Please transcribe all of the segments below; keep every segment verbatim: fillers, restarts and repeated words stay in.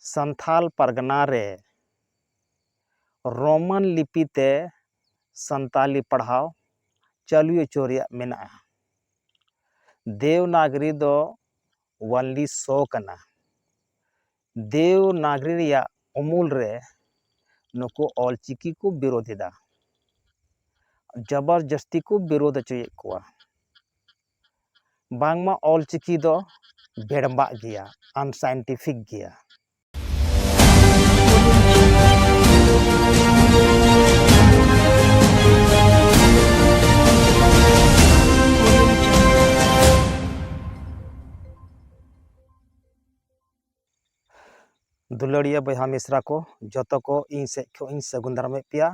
ᱥᱟᱱᱛᱷᱟᱞ ᱯᱟᱨᱜᱟᱱᱟ ᱨᱮ ᱨᱳᱢᱟᱱ ᱞᱤᱯᱤ ᱛᱮ ᱥᱟᱱᱛᱟᱞᱤ ᱯᱟᱲᱦᱟᱣ ᱪᱟᱹᱞᱩ ᱦᱚᱪᱚ ᱨᱮᱭᱟᱜ ᱢᱮᱱᱟᱜᱼᱟ᱾ ᱫᱮᱣᱱᱟᱜᱽᱨᱤ ᱫᱚ ᱣᱟᱱᱞᱤ ᱥᱚ ᱠᱟᱱᱟ᱾ ᱫᱮᱣᱱᱟᱜᱽᱨᱤ ᱨᱮᱭᱟᱜ ᱩᱢᱩᱞ ᱨᱮ ᱱᱩᱠᱩ ᱚᱞᱪᱤᱠᱤ ᱠᱚ ᱵᱤᱨᱳᱫᱷ ᱮᱫᱟ, ᱡᱚᱵᱚᱨ ᱡᱟᱹᱥᱛᱤ ᱠᱚ ᱵᱤᱨᱳᱫᱷ ᱦᱚᱪᱚᱭᱮᱫ ᱠᱚᱣᱟ᱾ ᱵᱟᱝᱢᱟ ᱚᱞᱪᱤᱠᱤ ᱫᱚ ᱵᱮᱲᱵᱟᱜ ᱜᱮᱭᱟ, ᱟᱱᱥᱟᱭᱮᱱᱴᱤᱯᱷᱤᱠ ᱜᱮᱭᱟ᱾ ᱫᱩᱞᱟᱹᱲᱤᱭᱟᱹ ᱵᱚᱭᱦᱟ ᱢᱤᱥᱨᱟ ᱠᱚ, ᱡᱚᱛᱚ ᱠᱚ ᱤᱧ ᱥᱮᱫ ᱠᱷᱚᱱ ᱤᱧ ᱥᱟᱹᱜᱩᱱ ᱫᱟᱨᱟᱢᱮᱫ ᱯᱮᱭᱟ᱾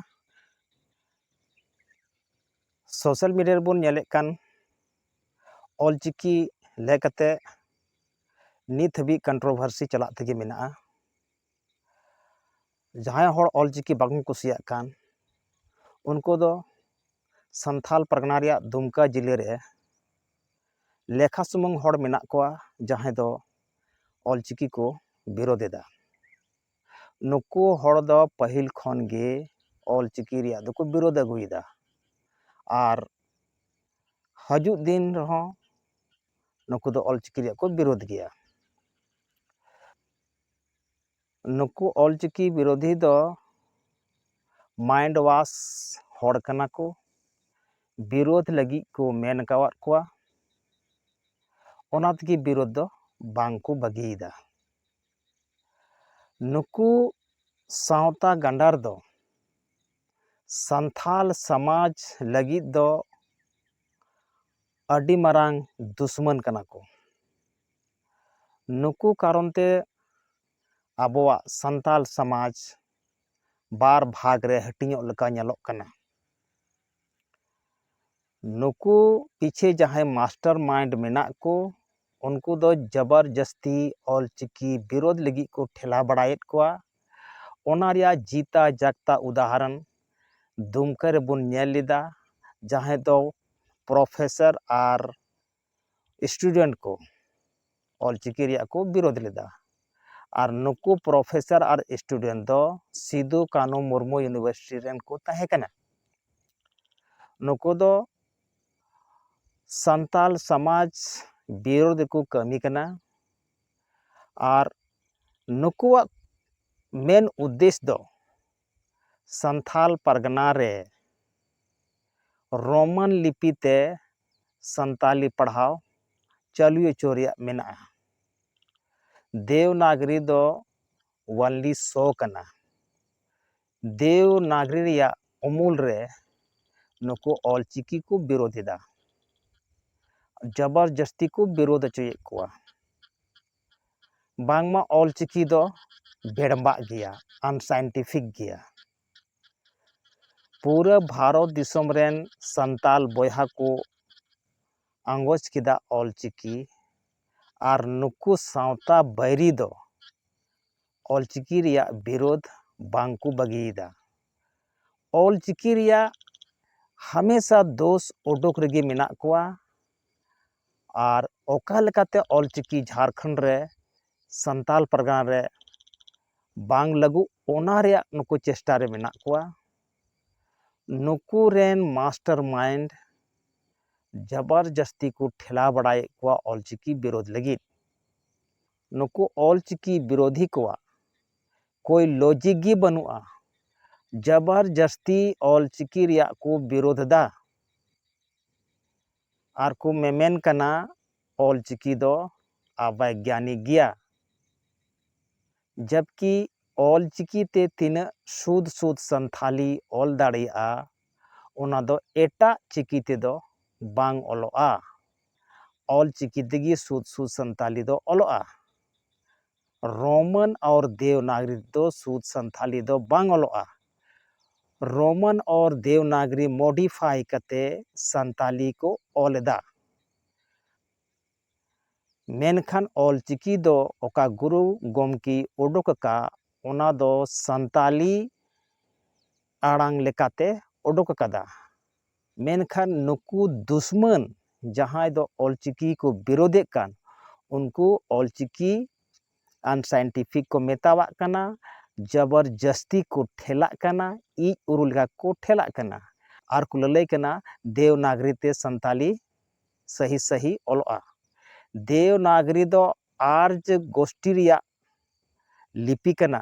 ᱥᱳᱥᱟᱞ ᱢᱤᱰᱤᱭᱟ ᱨᱮᱵᱚᱱ ᱧᱮᱞᱮᱫ ᱠᱟᱱ ᱚᱞᱪᱤᱠᱤ ᱞᱮᱠᱟᱛᱮ ᱱᱤᱛ ᱦᱟᱹᱵᱤᱡ ᱠᱚᱱᱴᱨᱳᱵᱷᱟᱨᱥᱤ ᱪᱟᱞᱟᱜ ᱛᱮᱜᱮ ᱢᱮᱱᱟᱜᱼᱟ᱾ ᱡᱟᱦᱟᱸᱭ ᱦᱚᱲ ᱚᱞᱪᱤᱠᱤ ᱵᱟᱝ ᱠᱚ ᱠᱩᱥᱤᱭᱟᱜ ᱠᱟᱱ, ᱩᱱᱠᱩ ᱫᱚ ᱥᱟᱱᱛᱷᱟᱞ ᱯᱟᱨᱜᱟᱱᱟ ᱨᱮᱭᱟᱜ ᱫᱩᱢᱠᱟ ᱡᱤᱞᱟᱹ ᱨᱮ ᱞᱮᱠᱷᱟ ᱥᱩᱢᱩᱝ ᱦᱚᱲ ᱢᱮᱱᱟᱜ ᱠᱚᱣᱟ, ᱡᱟᱦᱟᱸᱭ ᱫᱚ ᱚᱞᱪᱤᱠᱤ ᱠᱚ ᱵᱤᱨᱳᱫᱷ ᱮᱫᱟ᱾ ᱱᱩᱠᱩ ᱦᱚᱲ ᱫᱚ ᱯᱟᱹᱦᱤᱞ ᱠᱷᱚᱱ ᱜᱮ ᱚᱞᱪᱤᱠᱤ ᱨᱮᱭᱟᱜ ᱫᱚᱠᱚ ᱵᱤᱨᱳᱫᱷ ᱟᱹᱜᱩᱭᱮᱫᱟ, ᱟᱨ ᱦᱤᱡᱩᱜ ᱫᱤᱱ ᱨᱮᱦᱚᱸ ᱱᱩᱠᱩ ᱫᱚ ᱚᱞᱪᱤᱠᱤ ᱨᱮᱭᱟᱜ ᱠᱚ ᱵᱤᱨᱳᱫᱷ ᱜᱮᱭᱟ᱾ ᱱᱩᱠᱩ ᱚᱞᱪᱤᱠᱤ ᱵᱤᱨᱳᱫᱷᱤ ᱫᱚ ᱢᱟᱭᱤᱱᱰ ᱣᱟᱥ ᱦᱚᱲ ᱠᱟᱱᱟ ᱠᱚ, ᱵᱤᱨᱳᱫᱷ ᱞᱟᱹᱜᱤᱫ ᱠᱚ ᱢᱮᱱ ᱟᱠᱟᱣᱟᱫ ᱠᱚᱣᱟ, ᱚᱱᱟ ᱛᱮᱜᱮ ᱵᱤᱨᱳᱫᱷ ᱫᱚ ᱵᱟᱝ ᱠᱚ ᱵᱟᱹᱜᱤᱭᱮᱫᱟ᱾ ᱱᱩᱠᱩ ᱥᱟᱶᱛᱟ ᱜᱟᱸᱰᱟᱨ ᱫᱚ ᱥᱟᱱᱛᱷᱟᱞ ᱥᱚᱢᱟᱡᱽ ᱞᱟᱹᱜᱤᱫ ᱫᱚ ᱟᱹᱰᱤ ᱢᱟᱨᱟᱝ ᱫᱩᱥᱢᱟᱹᱱ ᱠᱟᱱᱟ ᱠᱚ᱾ ᱱᱩᱠᱩ ᱠᱟᱨᱚᱱ ᱛᱮ ᱟᱵᱚᱣᱟᱜ ᱥᱟᱱᱛᱟᱞ ᱥᱚᱢᱟᱡᱽ ᱵᱟᱨ ᱵᱷᱟᱜᱽ ᱨᱮ ᱦᱟᱹᱴᱤᱧᱚᱜ ᱞᱮᱠᱟ ᱧᱮᱞᱚᱜ ᱠᱟᱱᱟ᱾ ᱱᱩᱠᱩ ᱯᱤᱪᱷᱮ ᱡᱟᱦᱟᱸᱭ ᱢᱟᱥᱴᱟᱨ ᱢᱟᱭᱤᱱᱰ ᱢᱮᱱᱟᱜ ᱠᱚ, ᱩᱱᱠᱩ ᱫᱚ ᱡᱚᱵᱚᱨ ᱡᱟᱹᱥᱛᱤ ᱚᱞᱪᱤᱠᱤ ᱵᱤᱨᱳᱫᱷ ᱞᱟᱹᱜᱤᱫ ᱠᱚ ᱴᱷᱮᱞᱟᱣ ᱵᱟᱲᱟᱭᱮᱫ ᱠᱚᱣᱟ᱾ ᱚᱱᱟ ᱨᱮᱭᱟᱜ ᱡᱤᱛᱟ ᱡᱟᱠᱛᱟ ᱩᱫᱟᱦᱚᱨᱚᱱ ᱫᱩᱢᱠᱟᱹ ᱨᱮᱵᱚᱱ ᱧᱮᱞ ᱞᱮᱫᱟ, ᱡᱟᱦᱟᱸᱭ ᱫᱚ ᱯᱨᱚᱯᱷᱮᱥᱚᱨ ᱟᱨ ᱥᱴᱩᱰᱮᱱᱴ ᱠᱚ ᱚᱞᱪᱤᱠᱤ ᱨᱮᱭᱟᱜ ᱠᱚ ᱵᱤᱨᱳᱫᱷ ᱞᱮᱫᱟ᱾ ᱟᱨ ᱱᱩᱠᱩ ᱯᱨᱚᱯᱷᱮᱥᱚᱨ ᱟᱨ ᱥᱴᱩᱰᱮᱱᱴ ᱫᱚ ᱥᱤᱫᱩ ᱠᱟᱹᱱᱦᱩ ᱢᱩᱨᱢᱩ ᱤᱭᱩᱱᱤᱵᱷᱟᱨᱥᱤᱴᱤ ᱨᱮᱱ ᱠᱚ ᱛᱟᱦᱮᱸ ᱠᱟᱱᱟ᱾ ᱱᱩᱠᱩ ᱫᱚ ᱥᱟᱱᱛᱟᱞ ᱥᱚᱢᱟᱡᱽ ᱵᱤᱨᱳᱫᱷ ᱨᱮᱠᱚ ᱠᱟᱹᱢᱤ ᱠᱟᱱᱟ᱾ ᱟᱨ ᱱᱩᱠᱩᱣᱟᱜ ᱢᱮᱱ ᱩᱫᱽᱫᱮᱥ ᱫᱚ ᱥᱟᱱᱛᱷᱟᱞ ᱯᱟᱨᱜᱟᱱᱟ ᱨᱮ ᱨᱳᱢᱟᱱ ᱞᱤᱯᱤ ᱛᱮ ᱥᱟᱱᱛᱟᱞᱤ ᱯᱟᱲᱦᱟᱣ ᱪᱟᱹᱞᱩ ᱦᱚᱪᱚ ᱨᱮᱭᱟᱜ ᱢᱮᱱᱟᱜᱼᱟ᱾ ᱫᱮᱣᱱᱟᱜᱽᱨᱤ ᱫᱚ ᱚᱱᱞᱤ ᱥᱚ ᱠᱟᱱᱟ᱾ ᱫᱮᱣᱱᱟᱜᱽᱨᱤ ᱨᱮᱭᱟᱜ ᱩᱢᱩᱞ ᱨᱮ ᱱᱩᱠᱩ ᱚᱞᱪᱤᱠᱤ ᱠᱚ ᱵᱤᱨᱳᱫᱷ ᱮᱫᱟ᱾ ᱡᱚᱵᱚᱨ ᱡᱟᱹᱥᱛᱤ ᱠᱚ ᱵᱤᱨᱳᱫᱷ ᱦᱚᱪᱚᱭᱮᱫ ᱠᱚᱣᱟ᱾ ᱵᱟᱝᱢᱟ ᱚᱞᱪᱤᱠᱤ ᱫᱚ ᱵᱮᱲᱵᱟᱜ ᱜᱮᱭᱟ, ᱟᱱᱥᱟᱭᱮᱱᱴᱤᱯᱷᱤᱠ ᱜᱮᱭᱟ᱾ ᱯᱩᱨᱟᱹ ᱵᱷᱟᱨᱚᱛ ᱫᱤᱥᱚᱢ ᱨᱮᱱ ᱥᱟᱱᱛᱟᱞ ᱵᱚᱭᱦᱟ ᱠᱚ ᱟᱸᱜᱚᱪ ᱠᱮᱫᱟ ᱚᱞᱪᱤᱠᱤ, ᱟᱨ ᱱᱩᱠᱩ ᱥᱟᱶᱛᱟ ᱵᱟᱹᱭᱨᱤ ᱫᱚ ᱚᱞᱪᱤᱠᱤ ᱨᱮᱭᱟᱜ ᱵᱤᱨᱳᱫᱷ ᱵᱟᱝ ᱠᱚ ᱵᱟᱹᱜᱤᱭᱮᱫᱟ᱾ ᱚᱞᱪᱤᱠᱤ ᱨᱮᱭᱟᱜ ᱦᱟᱢᱮᱥᱟ ᱫᱳᱥ ᱩᱰᱩᱠ ᱨᱮᱜᱮ ᱢᱮᱱᱟᱜ ᱠᱚᱣᱟ᱾ ᱟᱨ ᱚᱠᱟ ᱞᱮᱠᱟᱛᱮ ᱚᱞᱪᱤᱠᱤ ᱡᱷᱟᱲᱠᱷᱚᱸᱰ ᱨᱮ, ᱥᱟᱱᱛᱟᱞ ᱯᱟᱨᱜᱟᱱᱟ ᱨᱮ ᱵᱟᱝ ᱞᱟᱹᱜᱩ, ᱚᱱᱟ ᱨᱮᱭᱟᱜ ᱱᱩᱠᱩ ᱪᱮᱥᱴᱟ ᱨᱮ ᱢᱮᱱᱟᱜ ᱠᱚᱣᱟ᱾ ᱱᱩᱠᱩ ᱨᱮᱱ ᱢᱟᱥᱴᱟᱨ ᱢᱟᱭᱤᱱᱰ ᱡᱟᱵᱟᱨ ᱡᱟᱹᱥᱛᱤ ᱠᱚ ᱴᱷᱮᱞᱟᱣ ᱵᱟᱲᱟᱭᱮᱫ ᱠᱚᱣᱟ ᱚᱞᱪᱤᱠᱤ ᱵᱤᱨᱳᱫᱷ ᱞᱟᱹᱜᱤᱫ᱾ ᱱᱩᱠᱩ ᱚᱞᱪᱤᱠᱤ ᱵᱤᱨᱳᱫᱷᱤ ᱠᱚᱣᱟᱜ ᱠᱳᱭ ᱞᱚᱡᱤᱠ ᱜᱮ ᱵᱟᱹᱱᱩᱜᱼᱟ᱾ ᱡᱟᱵᱟᱨ ᱡᱟᱹᱥᱛᱤ ᱚᱞᱪᱤᱠᱤ ᱨᱮᱭᱟᱜ ᱠᱚ ᱵᱤᱨᱳᱫᱷ ᱮᱫᱟ᱾ ᱟᱨ ᱠᱚ ᱢᱮᱢᱮᱱ ᱠᱟᱱᱟ ᱚᱞᱪᱤᱠᱤ ᱫᱚ ᱚᱵᱮᱜᱽᱭᱟᱱᱤᱠ ᱜᱮᱭᱟ᱾ ᱡᱟᱵᱠᱤ ᱚᱞᱪᱤᱠᱤ ᱛᱮ ᱛᱤᱱᱟᱹᱜ ᱥᱩᱫ ᱥᱩᱫ ᱥᱟᱱᱛᱷᱟᱞᱤ ᱚᱞ ᱫᱟᱲᱮᱭᱟᱜᱼᱟ, ᱚᱱᱟ ᱫᱚ ᱮᱴᱟᱜ ᱪᱤᱠᱤ ᱛᱮᱫᱚ ᱵᱟᱝ ᱚᱞᱚᱜᱼᱟ᱾ ᱚᱞᱪᱤᱠᱤ ᱛᱮᱜᱮ ᱥᱩᱫ ᱥᱩᱫ ᱥᱟᱱᱛᱷᱟᱞᱤ ᱫᱚ ᱚᱞᱚᱜᱼᱟ᱾ ᱨᱳᱢᱟᱱ ᱟᱨ ᱫᱮᱣᱱᱟᱜᱽᱨᱤ ᱫᱚ ᱥᱩᱫ ᱥᱟᱱᱛᱷᱟᱞᱤ ᱫᱚ ᱵᱟᱝ ᱚᱞᱚᱜᱼᱟ᱾ ᱨᱳᱢᱟᱱ ᱟᱨ ᱫᱮᱣᱱᱟᱜᱽᱨᱤ ᱢᱚᱰᱤᱯᱷᱟᱭ ᱠᱟᱛᱮ ᱥᱟᱱᱛᱟᱞᱤ ᱠᱚ ᱚᱞ ᱮᱫᱟ᱾ ᱢᱮᱱᱠᱷᱟᱱ ᱚᱞᱪᱤᱠᱤ ᱫᱚ ᱚᱠᱟ ᱜᱩᱨᱩ ᱜᱚᱢᱠᱮ ᱩᱰᱩᱠ ᱟᱠᱟᱫ, ᱚᱱᱟ ᱫᱚ ᱥᱟᱱᱛᱟᱞᱤ ᱟᱲᱟᱝ ᱞᱮᱠᱟᱛᱮ ᱩᱰᱩᱠ ᱟᱠᱟᱫᱟ᱾ ᱢᱮᱱᱠᱷᱟᱱ ᱱᱩᱠᱩ ᱫᱩᱥᱢᱟᱹᱱ ᱡᱟᱦᱟᱸᱭ ᱫᱚ ᱚᱞᱪᱤᱠᱤ ᱠᱚ ᱵᱤᱨᱳᱫᱷᱮᱫ ᱠᱟᱱ, ᱩᱱᱠᱩ ᱚᱞᱪᱤᱠᱤ ᱟᱱᱥᱟᱭᱮᱱᱴᱤᱯᱷᱤᱠ ᱠᱚ ᱢᱮᱛᱟᱣᱟᱜ ᱠᱟᱱᱟ, ᱡᱚᱵᱚᱨ ᱡᱟᱹᱥᱛᱤ ᱠᱚ ᱴᱷᱮᱞᱟᱜ ᱠᱟᱱᱟ, ᱤᱡ ᱩᱨᱩ ᱞᱮᱠᱟ ᱠᱚ ᱴᱷᱮᱞᱟᱜ ᱠᱟᱱᱟ᱾ ᱟᱨ ᱠᱚ ᱞᱟᱹᱞᱟᱹᱭ ᱠᱟᱱᱟ ᱫᱮᱣᱱᱟᱜᱽᱨᱤ ᱛᱮ ᱥᱟᱱᱛᱟᱞᱤ ᱥᱟᱹᱦᱤ ᱥᱟᱹᱦᱤ ᱚᱞᱚᱜᱼᱟ᱾ ᱫᱮᱣᱱᱟᱜᱽᱨᱤ ᱫᱚ ᱟᱨᱡᱽ ᱜᱳᱥᱴᱤ ᱨᱮᱭᱟᱜ ᱞᱤᱯᱤ ᱠᱟᱱᱟ,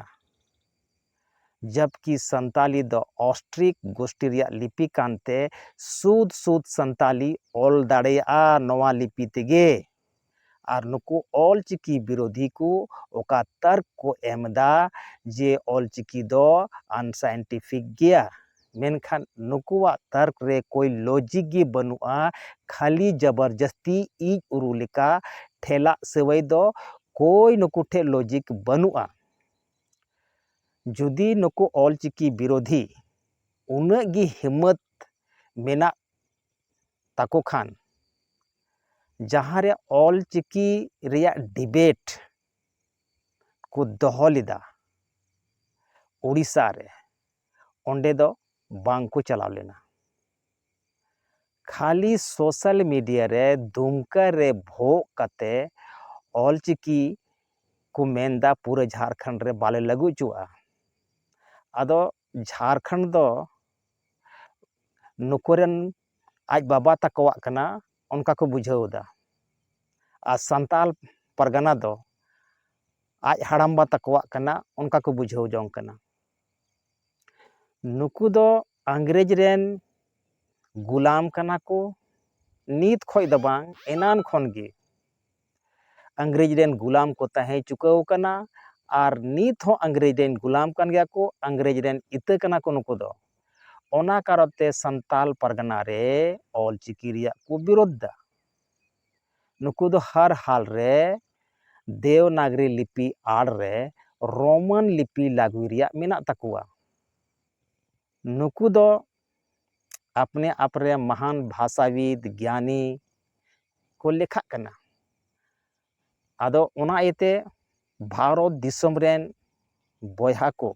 ᱡᱟᱵᱠᱤ ᱥᱟᱱᱛᱟᱞᱤ ᱫᱚ ᱚᱥᱴᱨᱤᱠ ᱜᱳᱥᱴᱤ ᱨᱮᱭᱟᱜ ᱞᱤᱯᱤ ᱠᱟᱱᱛᱮ ᱥᱩᱫ ᱥᱩᱫ ᱥᱟᱱᱛᱟᱞᱤ ᱚᱞ ᱫᱟᱲᱮᱭᱟᱜᱼᱟ ᱱᱚᱣᱟ ᱞᱤᱯᱤ ᱛᱮᱜᱮ᱾ ᱟᱨ ᱱᱩᱠᱩ ᱚᱞ ᱪᱤᱠᱤ ᱵᱤᱨᱳᱫᱷᱤ ᱠᱚ ᱚᱠᱟ ᱛᱟᱨᱠ ᱠᱚ ᱮᱢ ᱮᱫᱟ ᱡᱮ ᱚᱞ ᱪᱤᱠᱤ ᱫᱚ ᱟᱱᱥᱟᱭᱮᱱᱴᱤᱯᱷᱤᱠ ᱜᱮᱭᱟ, ᱢᱮᱱᱠᱷᱟᱱ ᱱᱩᱠᱩᱣᱟᱜ ᱛᱟᱨᱠ ᱨᱮ ᱠᱳᱭ ᱞᱚᱡᱤᱠ ᱜᱮ ᱵᱟᱹᱱᱩᱜᱼᱟ᱾ ᱠᱷᱟᱹᱞᱤ ᱡᱚᱵᱚᱨᱡᱟᱹᱥᱛᱤ ᱤᱡ ᱩᱨᱩ ᱞᱮᱠᱟ ᱴᱷᱮᱞᱟᱜ ᱥᱟᱹᱣᱟᱹᱭ ᱫᱚ ᱠᱳᱭ ᱱᱩᱠᱩ ᱴᱷᱮᱱ ᱞᱚᱡᱤᱠ ᱵᱟᱹᱱᱩᱜᱼᱟ᱾ ᱡᱩᱫᱤ ᱱᱩᱠᱩ ᱚᱞ ᱪᱤᱠᱤ ᱵᱤᱨᱳᱫᱷᱤ ᱩᱱᱟᱹᱜ ᱜᱮ ᱦᱤᱢᱢᱚᱛ ᱢᱮᱱᱟᱜ ᱛᱟᱠᱚ ᱠᱷᱟᱱ, ᱡᱟᱦᱟᱸ ᱨᱮ ᱚᱞ ᱪᱤᱠᱤ ᱨᱮᱭᱟᱜ ᱰᱤᱵᱮᱴ ᱠᱚ ᱫᱚᱦᱚ ᱞᱮᱫᱟ ᱩᱲᱤᱥᱥᱟ ᱨᱮ, ᱚᱸᱰᱮ ᱫᱚ ᱵᱟᱝ ᱠᱚ ᱪᱟᱞᱟᱣ ᱞᱮᱱᱟ᱾ ᱠᱷᱟᱹᱞᱤ ᱥᱳᱥᱟᱞ ᱢᱤᱰᱤᱭᱟ ᱨᱮ ᱫᱩᱢᱠᱟ ᱨᱮ ᱵᱷᱳᱜ ᱠᱟᱛᱮ ᱚᱞ ᱪᱤᱠᱤ ᱠᱚ ᱢᱮᱱᱫᱟ ᱯᱩᱨᱟᱹ ᱡᱷᱟᱲᱠᱷᱚᱸᱰ ᱨᱮ ᱵᱟᱞᱮ ᱞᱟᱹᱜᱩ ᱦᱚᱪᱚᱣᱟᱜᱼᱟ᱾ ᱟᱫᱚ ᱡᱷᱟᱲᱠᱷᱚᱸᱰ ᱫᱚ ᱱᱩᱠᱩ ᱨᱮᱱ ᱟᱡ ᱵᱟᱵᱟ ᱛᱟᱠᱚᱣᱟᱜ ᱠᱟᱱᱟ, ᱚᱱᱠᱟ ᱠᱚ ᱵᱩᱡᱷᱟᱹᱣ ᱮᱫᱟ᱾ ᱟᱨ ᱥᱟᱱᱛᱟᱞ ᱯᱟᱨᱜᱟᱱᱟ ᱫᱚ ᱟᱡ ᱦᱟᱲᱟᱢᱵᱟ ᱛᱟᱠᱚᱣᱟᱜ ᱠᱟᱱᱟ, ᱚᱱᱠᱟ ᱠᱚ ᱵᱩᱡᱷᱟᱹᱣ ᱡᱚᱝ ᱠᱟᱱᱟ᱾ ᱱᱩᱠᱩ ᱫᱚ ᱤᱝᱨᱮᱡᱽ ᱨᱮᱱ ᱜᱩᱞᱟᱢ ᱠᱟᱱᱟ ᱠᱚ᱾ ᱱᱤᱛ ᱠᱷᱚᱡ ᱫᱚ ᱵᱟᱝ, ᱮᱱᱟᱱ ᱠᱷᱚᱱ ᱜᱮ ᱤᱝᱨᱮᱡᱽ ᱨᱮᱱ ᱜᱩᱞᱟᱢ ᱠᱚ ᱛᱟᱦᱮᱸ ᱪᱩᱠᱟᱹᱣ ᱠᱟᱱᱟ᱾ ᱟᱨ ᱱᱤᱛ ᱦᱚᱸ ᱤᱝᱨᱮᱡᱽ ᱨᱮᱱ ᱜᱩᱞᱟᱢ ᱠᱟᱱ ᱜᱮᱭᱟ ᱠᱚ, ᱤᱝᱨᱮᱡᱽ ᱨᱮᱱ ᱤᱛᱟᱹ ᱠᱟᱱᱟ ᱠᱚ ᱱᱩᱠᱩ ᱫᱚ᱾ ᱚᱱᱟ ᱠᱟᱨᱚᱱ ᱛᱮ ᱥᱟᱱᱛᱟᱞ ᱯᱟᱨᱜᱟᱱᱟ ᱨᱮ ᱚᱞ ᱪᱤᱠᱤ ᱨᱮᱭᱟᱜ ᱠᱚ ᱵᱤᱨᱳᱫᱷ ᱫᱟ᱾ ᱱᱩᱠᱩ ᱫᱚ ᱦᱟᱨ ᱦᱟᱞ ᱨᱮ ᱫᱮᱣᱱᱟᱜᱽᱨᱤ ᱞᱤᱯᱤ ᱟᱲ ᱨᱮ ᱨᱳᱢᱟᱱ ᱞᱤᱯᱤ ᱞᱟᱹᱜᱩᱭ ᱨᱮᱭᱟᱜ ᱢᱮᱱᱟᱜ ᱛᱟᱠᱚᱣᱟ᱾ ᱱᱩᱠᱩ ᱫᱚ ᱟᱯᱱᱮ ᱟᱯ ᱨᱮ ᱢᱟᱦᱟᱱ ᱵᱷᱟᱥᱟᱵᱤᱫ, ᱜᱮᱭᱟᱱᱤ ᱠᱚ ᱞᱮᱠᱷᱟᱜ ᱠᱟᱱᱟ᱾ ᱟᱫᱚ ᱚᱱᱟ ᱤᱭᱟᱹᱛᱮ ᱵᱷᱟᱨᱚᱛ ᱫᱤᱥᱚᱢ ᱨᱮᱱ ᱵᱚᱭᱦᱟ ᱠᱚ,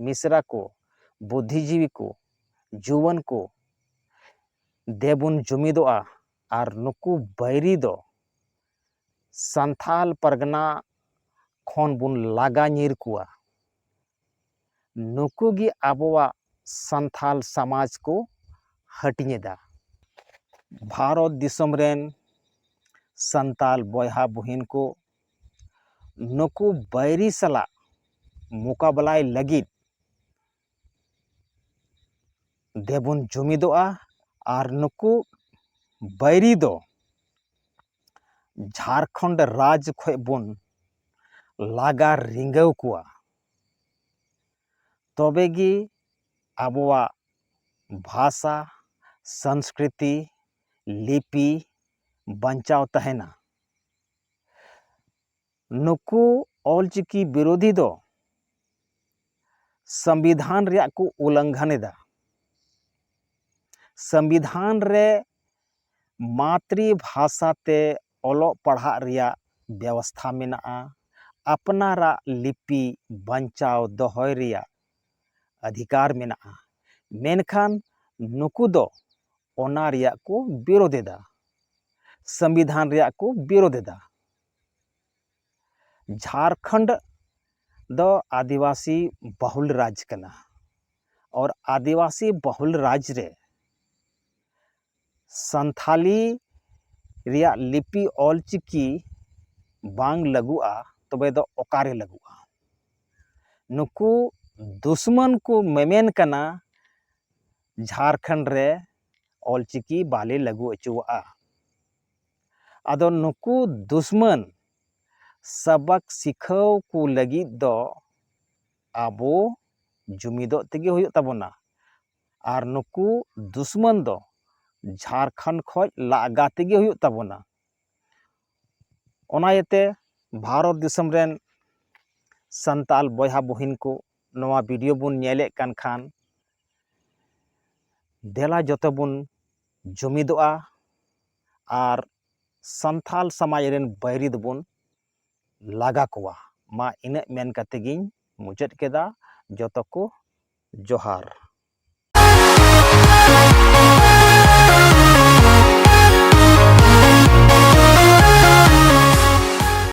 ᱢᱤᱥᱨᱟ ᱠᱚ, ᱵᱩᱫᱽᱫᱷᱤᱡᱤᱵᱤ ᱠᱚ, ᱡᱩᱣᱟᱹᱱ ᱠᱚ, ᱫᱮᱵᱚᱱ ᱡᱩᱢᱤᱫᱚᱜᱼᱟ᱾ ᱟᱨ ᱱᱩᱠᱩ ᱵᱟᱹᱭᱨᱤ ᱫᱚ ᱥᱟᱱᱛᱷᱟᱞ ᱯᱟᱨᱜᱟᱱᱟ ᱠᱷᱚᱱ ᱵᱚᱱ ᱞᱟᱜᱟ ᱧᱤᱨ ᱠᱚᱣᱟ᱾ ᱱᱩᱠᱩ ᱜᱮ ᱟᱵᱚᱣᱟᱜ ᱥᱟᱱᱛᱟᱞ ᱥᱚᱢᱟᱡᱽ ᱠᱚ ᱦᱟᱹᱴᱤᱧ ᱮᱫᱟ᱾ ᱵᱷᱟᱨᱚᱛ ᱫᱤᱥᱚᱢ ᱨᱮᱱ ᱥᱟᱱᱛᱟᱞ ᱵᱚᱭᱦᱟ ᱵᱩᱦᱤᱱ ᱠᱚ, ᱱᱩᱠᱩ ᱵᱟᱹᱭᱨᱤ ᱥᱟᱞᱟᱜ ᱢᱚᱠᱟᱵᱞᱟᱭ ᱞᱟᱹᱜᱤᱫ ᱫᱮᱵᱚᱱ ᱡᱩᱢᱤᱫᱚᱜᱼᱟ ᱟᱨ ᱱᱩᱠᱩ ᱵᱟᱹᱭᱨᱤ ᱫᱚ ᱡᱷᱟᱲᱠᱷᱚᱸᱰ ᱨᱟᱡᱽ ᱠᱷᱚᱱ ᱵᱚᱱ ᱞᱟᱜᱟ ᱨᱤᱸᱜᱟᱹᱣ ᱠᱚᱣᱟ᱾ ᱛᱚᱵᱮ ᱜᱮ ᱟᱵᱚᱣᱟᱜ ᱵᱷᱟᱥᱟ, ᱥᱚᱝᱥᱠᱨᱤᱛᱤ, ᱞᱤᱯᱤ ᱵᱟᱧᱪᱟᱣ ᱛᱟᱦᱮᱱᱟ᱾ ᱱᱩᱠᱩ ᱚᱞᱪᱤᱠᱤ ᱵᱤᱨᱳᱫᱷᱤ ᱫᱚ ᱥᱚᱝᱵᱤᱫᱷᱟᱱ ᱨᱮᱭᱟᱜ ᱠᱚ ᱩᱞᱞᱚᱝᱜᱷᱚᱱ ᱮᱫᱟ᱾ ᱥᱚᱝᱵᱤᱫᱷᱟᱱ ᱨᱮ ᱢᱟᱛᱨᱤ ᱵᱷᱟᱥᱟ ᱛᱮ ᱚᱞᱚᱜ ᱯᱟᱲᱦᱟᱜ ᱨᱮᱭᱟᱜ ᱵᱮᱵᱚᱥᱛᱷᱟ ᱢᱮᱱᱟᱜᱼᱟ, ᱟᱯᱱᱟᱨᱟᱜ ᱞᱤᱯᱤ ᱵᱟᱧᱪᱟᱣ ᱫᱚᱦᱚᱭ ᱨᱮᱭᱟᱜ ᱚᱫᱷᱤᱠᱟᱨ ᱢᱮᱱᱟᱜᱼᱟ, ᱢᱮᱱᱠᱷᱟᱱ ᱱᱩᱠᱩ ᱫᱚ ᱚᱱᱟ ᱨᱮᱭᱟᱜ ᱠᱚ ᱵᱤᱨᱳᱫᱷ ᱮᱫᱟ, ᱥᱚᱝᱵᱤᱫᱷᱟᱱ ᱨᱮᱭᱟᱜ ᱠᱚ ᱵᱤᱨᱳᱫᱷ ᱮᱫᱟ᱾ ᱡᱷᱟᱲᱠᱷᱚᱸᱰ ᱫᱚ ᱟᱹᱫᱤᱵᱟᱹᱥᱤ ᱵᱟᱦᱩᱞ ᱨᱟᱡᱽ ᱠᱟᱱᱟ, ᱟᱨ ᱟᱹᱫᱤᱵᱟᱹᱥᱤ ᱵᱟᱦᱩᱞ ᱨᱟᱡᱽ ᱨᱮ ᱥᱟᱱᱛᱷᱟᱞᱤ ᱨᱮᱭᱟᱜ ᱞᱤᱯᱤ ᱚᱞᱪᱤᱠᱤ ᱵᱟᱝ ᱞᱟᱹᱜᱩᱜᱼᱟ, ᱛᱚᱵᱮ ᱫᱚ ᱚᱠᱟᱨᱮ ᱞᱟᱹᱜᱩᱜᱼᱟ? ᱱᱩᱠᱩ ᱫᱩᱥᱢᱟᱱ ᱠᱚ ᱢᱮᱢᱮᱱ ᱠᱟᱱᱟ, ᱡᱷᱟᱲᱠᱷᱚᱸᱰ ᱨᱮ ᱚᱞᱪᱤᱠᱤ ᱵᱟᱞᱮ ᱞᱟᱹᱜᱩ ᱚᱪᱚᱣᱟᱜᱼᱟ᱾ ᱟᱫᱚ ᱱᱩᱠᱩ ᱫᱩᱥᱢᱟᱱ ᱥᱟᱵᱟᱠ ᱥᱤᱠᱷᱟᱹᱣ ᱠᱚ ᱞᱟᱹᱜᱤᱫ ᱫᱚ ᱟᱵᱚ ᱡᱩᱢᱤᱫᱚᱜ ᱛᱮᱜᱮ ᱦᱩᱭᱩᱜ ᱛᱟᱵᱚᱱᱟ, ᱟᱨ ᱱᱩᱠᱩ ᱫᱩᱥᱢᱟᱱ ᱫᱚ ᱡᱷᱟᱲᱠᱷᱚᱸᱰ ᱠᱷᱚᱱ ᱞᱟᱜᱟ ᱛᱮᱜᱮ ᱦᱩᱭᱩᱜ ᱛᱟᱵᱚᱱᱟ᱾ ᱚᱱᱟ ᱤᱭᱟᱹᱛᱮ ᱵᱷᱟᱨᱚᱛ ᱫᱤᱥᱚᱢ ᱨᱮᱱ ᱥᱟᱱᱛᱟᱞ ᱵᱚᱭᱦᱟ ᱵᱩᱦᱤᱱ ᱠᱚ, ᱱᱚᱣᱟ ᱵᱷᱤᱰᱤᱭᱳ ᱵᱚᱱ ᱧᱮᱞᱮᱫ ᱠᱟᱱ ᱠᱷᱟᱱ, ᱫᱮᱞᱟ ᱡᱚᱛᱚ ᱵᱚᱱ ᱡᱩᱢᱤᱫᱚᱜᱼᱟ ᱟᱨ ᱥᱟᱱᱛᱟᱞ ᱥᱚᱢᱟᱡᱽ ᱨᱮᱱ ᱵᱟᱹᱭᱨᱤ ᱫᱚᱵᱚᱱ ᱞᱟᱜᱟ ᱠᱚᱣᱟ᱾ ᱢᱟ ᱤᱱᱟᱹᱜ ᱢᱮᱱ ᱠᱟᱛᱮ ᱜᱤᱧ ᱢᱩᱪᱟᱹᱫ ᱠᱮᱫᱟ᱾ ᱡᱚᱛᱚ ᱠᱚ ᱡᱚᱦᱟᱨ᱾